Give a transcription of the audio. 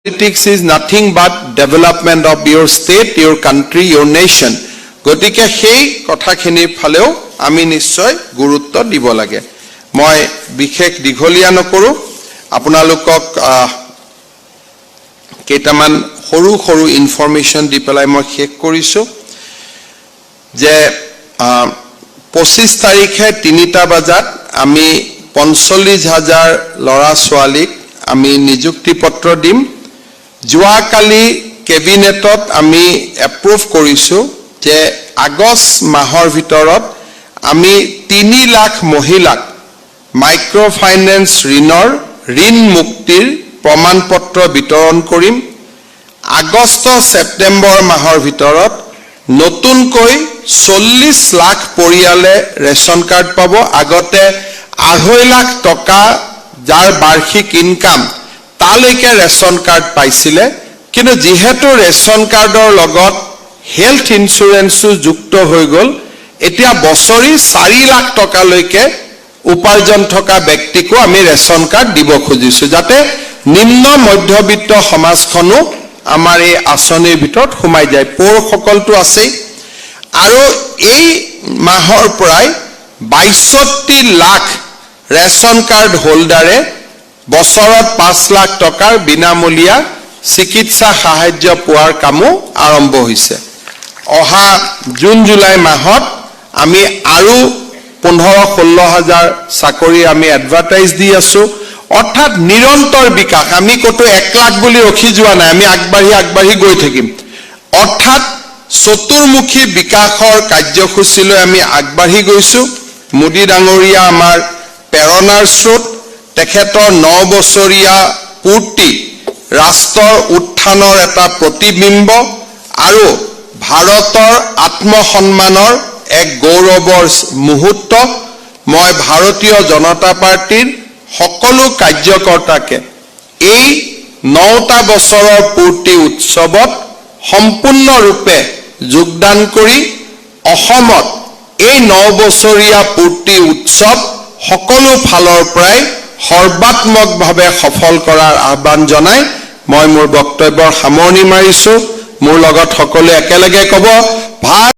Politics is nothing but development of your state, your country, your nation. গতিকে সেই কথাখিনিৰ ফালেও আমি নিশ্চয় গুৰুত্ব দিব লাগে। মই বিশেষ দীঘলীয়া নকৰোঁ। আপোনালোকক কেইটামান সৰু সৰু ইনফৰমেশ্যন দি পেলাই মই শেষ কৰিছোঁ যে 25 তাৰিখে 3টা বজাত আমি 45 হাজাৰ ল'ৰা ছোৱালীক আমি নিযুক্তি পত্ৰ দিম। যোৱাকালি কেবিনেটত আমি এপ্ৰুভ কৰিছোঁ যে আগষ্ট মাহৰ ভিতৰত আমি 3 লাখ মহিলাক মাইক্ৰ' ফাইনেন্স ঋণৰ ঋণ মুক্তিৰ প্ৰমাণ পত্ৰ বিতৰণ কৰিম। আগষ্ট ছেপ্টেম্বৰ মাহৰ ভিতৰত নতুনকৈ 40 লাখ পৰিয়ালে ৰেচন কাৰ্ড পাব। আগতে 2.5 লাখ টকা যাৰ বাৰ্ষিক ইনকাম, তালৈকে ৰেচন কাৰ্ড পাইছিলে। কিন্তু যিহেতু ৰেচন কাৰ্ডৰ লগত হেল্থ ইঞ্চুৰেঞ্চো যুক্ত হৈ গ'ল, এতিয়া বছৰি 4 লাখ টকালৈকে উপাৰ্জন থকা ব্যক্তিকো আমি ৰেচন কাৰ্ড দিব খুজিছোঁ, যাতে নিম্ন মধ্যবিত্ত সমাজখনো আমাৰ এই আঁচনিৰ ভিতৰত সোমাই যায়। পৌৰসকলটো আছেই। আৰু এই মাহৰ পৰাই 62 লাখ ৰেচন কাৰ্ড হোল্ডাৰে বছৰত 5 লাখ টকাৰ বিনামূলীয়া চিকিৎসা সাহায্য পোৱাৰ কামো আৰম্ভ হৈছে। অহা জুন জুলাই মাহত আমি আৰু 15-16 হাজাৰ চাকৰি আমি এডভাৰটাইজ দি আছো। অৰ্থাৎ নিৰন্তৰ বিকাশ। আমি ক'তো 1 লাখ বুলি ৰখি যোৱা নাই, আমি আগবাঢ়ি আগবাঢ়ি গৈ থাকিম। অৰ্থাৎ চতুৰ্মুখী বিকাশৰ কাৰ্যসূচীলৈ আমি আগবাঢ়ি গৈছো। মোদী ডাঙৰীয়া আমাৰ প্ৰেৰণাৰ স্ৰোত। তেখেতৰ 9 বছৰীয়া পূৰ্তি ৰাষ্ট্ৰৰ উত্থানৰ এটা প্ৰতিবিম্ব আৰু ভাৰতৰ আত্মসন্মানৰ এক গৌৰৱৰ মুহূৰ্ত। মই ভাৰতীয় জনতা পাৰ্টীৰ সকলো কাৰ্যকৰ্তাকে এই 9টা বছৰৰ পূৰ্তি উৎসৱত সম্পূৰ্ণৰূপে যোগদান কৰি অসমত এই 9 বছৰীয়া পূৰ্তি উৎসৱ সকলো ফালৰ পৰাই সৰ্বাত্মকভাৱে সফল কৰাৰ আহ্বান জনাই মই মোৰ বক্তব্যৰ সামৰণি মাৰিছোঁ। মোৰ লগত সকলোৱে একেলগে ক'ব, ভাৰত